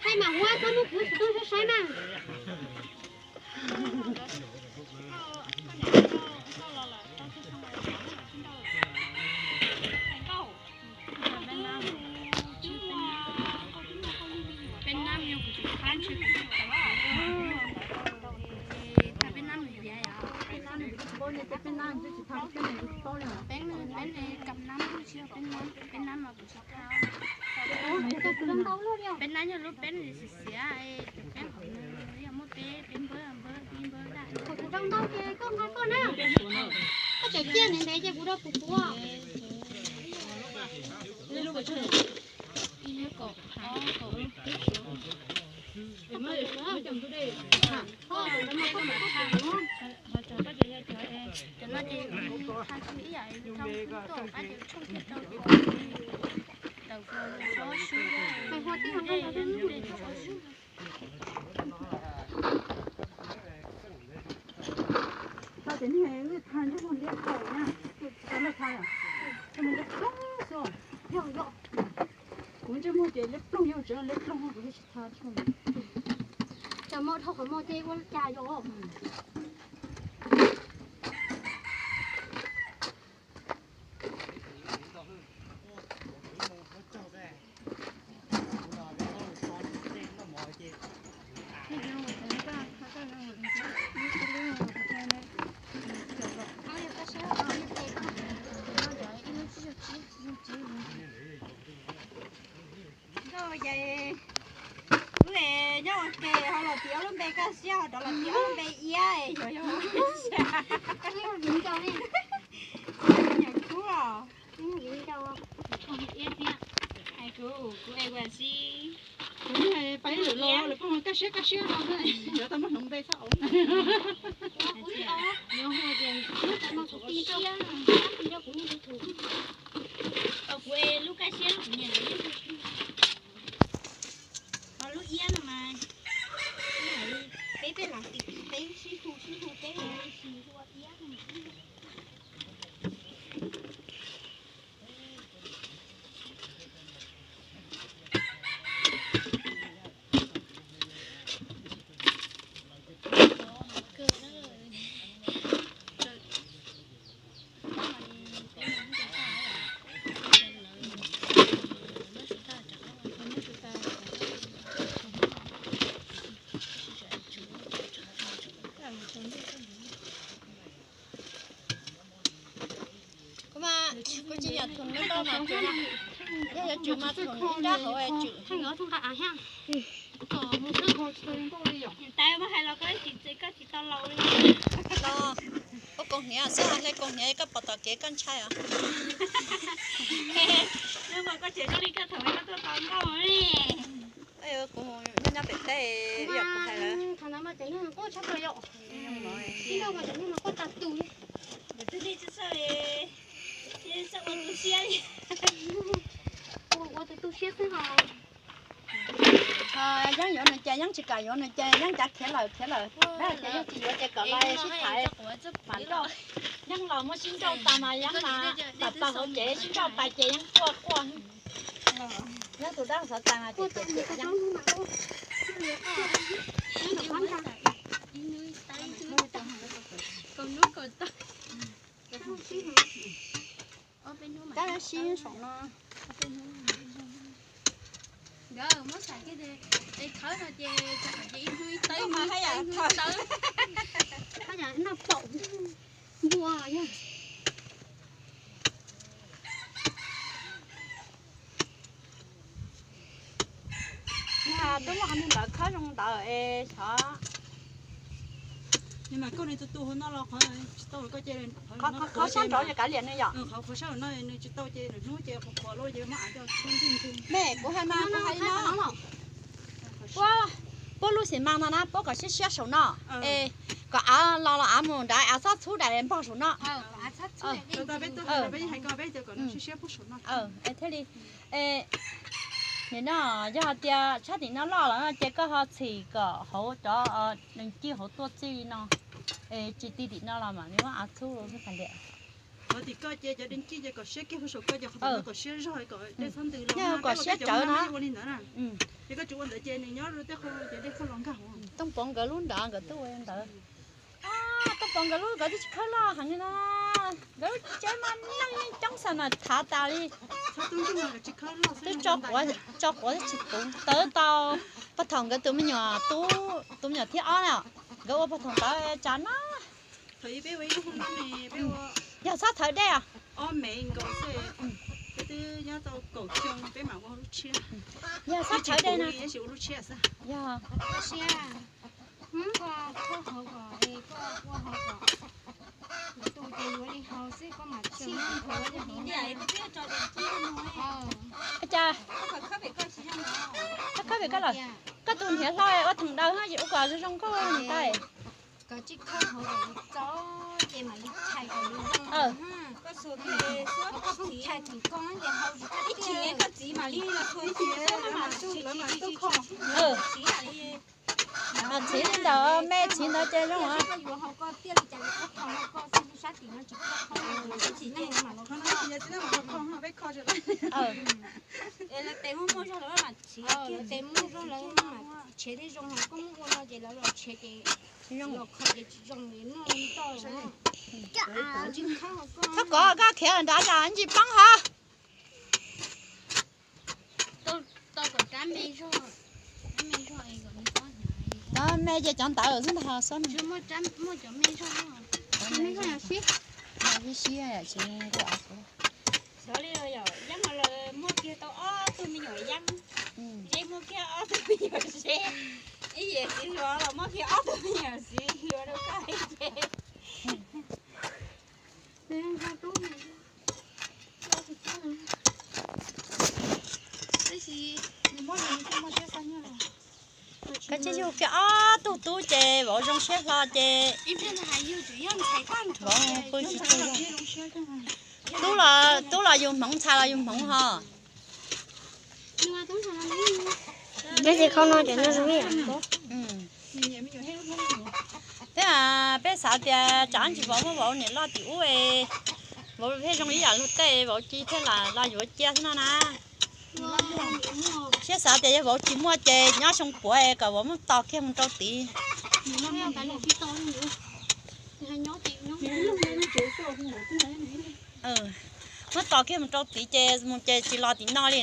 Thaij mas Huab, koj muab kuv tus koj saib mas. Peb nab yog lub peb xiav xiav, peb qhov no yog muaj peb, peb npawb npawb peb npawb daj. Kuv rau ntau ces koj nqa koj na. Koj tseem ciaj ntev ntev ces kuv rau kuv puav. Tau tias nej lwj tha ntsej muag liab tau na, tsis tau lwj tha yom, txhaj li liab ploog xwb, yog yog. Kuv ntsej muag ces liab ploog, yog tseem liab ploog kuv yeej tsis tha. Cas muaj dhau qhov muag ces ua cas yom. Nkauj ces wb nyob ua ke ho los tis ob lub npe Kaj Siab, ho rov los tis ob lub npe Iab, yog yog. Nyiam kub os. Hais kuv, kuv es ua si. Kuv pais lwm los lawv pheej hu Kaj Siab Kaj Siab no, yuav tau muaj hloov npe txhob ua. Kuv es lub Kaj Siab no kuv nyiam. Ho lub Iab no mas peb peb los tim peb sib hu sib hu peb ua Iab no. Kuv mas kuv tsis nyiam thum ntau mas, yog yuav tsum mas thum ib nrab hauv tsum. Tais mas hais los koj tsis txiv koj tsis tau laus li. Los koj kaus hniav xwb, hle kaus hniav koj pom tom kev koj ntshai os. Nws mas koj tseem zoo li koj thaum koj tuaj tau nkauj li. Kuv nyob nyob pem teb, kuv hais lawm. Ua tus siab li. Ua tus tu siab xwb hos. Yeeb yuav nws ces Yeeb tsis kam yuav nws ces Yeeb cav khiav lawm khiav lawm. Ces Yeeb tsis yuav ces kom lawv sib thaiv. Yeeb los muab sib nrauj tas mas Yeeb mas tawm plaws hauv ces sib nrauj tas ces Yeeb quaj quaj. Yeeb tus dab xav tas mas ces ces Yeeb. Kab sib saum no. Nkawd muab xav kiag tias es khawb no ces ib hnub ib tawb, ib hnub ib tawb, ib hnub ib tawb. Noj paum npua yog. Twb muaj qhov ntawd khawb zoo ntawd es xyov. Qhov sab nraud ces kav liam nws yom. Qhov sab no nws tsis tau ces nws hnub ces qhuav qhuav lawm ces muab av coj txhub ntig ntig. Me kuv hais mas kuv hais li no. Ua, puab lub xim mas no na, puab kom siab siab saum no, es kom av los los av mus nrad, av txhob txhub daim npog saum no. Thiaj li, nim no yog hais tias tshab tim no loj los no ces koj ho txhim kom hauv cov neeg ci hauv tuaj txij li no, es tsis ti tim no los mam li muab av txhub xwb tas li. Qhov tim koj ces cov dej ci ces kom siab kiag hauv saum koj ces qhov tim no kom siab zog kom dej txhob ntws los, yog kom siab tsawv no ua li ntawd na. Ces koj tsis ua ntawd ces nws nyob rau tej qhov ces dej kuj los nkag hauv. Tooj Pov nkawd lub nrad nkawd twb ua li ntawd. Tooj Pov nkawd lub nkawd twb tsis khawb loj heev li no, nkawd lub tsev mas neeg yeej coob xas mas thav tas li. Twb tso quav, tso quav twb tsis puv tawv tau. Pog Thaum nkawd tus me nyuam tub, tus me nyuam thib ob na, nkawd ua pog Thaum ntawd tsav na. Yog txhob thawv dej os. Yog txhob thawv dej na. Ua cas, koj khawb pem koj los, koj tus hniav hlo ua thoom daws no es ua kom zoo zoo nkauj mus tas. Txhiv li ntawd, me txhiv ntawd ces zoo. Tes muaj zog lawv mam tshev tej zoo, koj muab ua no ces lawv los tshev ces los kho ces tsis zoo li no. Txhob kov, koj khiav nrad tas ntsis poob hov. Cov me ces cov ntawd xwb ntag xwb. Siab siab tsis nkuaj. Xyov li yog yeeb no lawv muaj kiag tau ob tug me nyuam yeeb, Zeb muaj kiag ob tug me nyuam Zeb, ib yam txiv hluas los muaj kiag ob tug me nyuam txiv hluas rau koj ces. Koj tsis yug kiag ob tug tub ces vauv zoo siab hlo ces vauv pw tsis tau. Tub los, tub los yus hmoov, ntxhais los yus hmoov ho. Peb ces khau no ces no zoo ib yam. Peb, peb xav tias tsam ntsis vauv muaj vauv niam loj tim ub, vauv pheej zoo ib yam luag tej, vauv ci thiaj lam los yuav cia xwb no na. Siab xav tias yog vauv tsis muaj ces nyob xyoo puav kom vauv muab tos kiag mus rau tid. Muab tos kiag mus rau tid ces mus ces tsis los tim no li.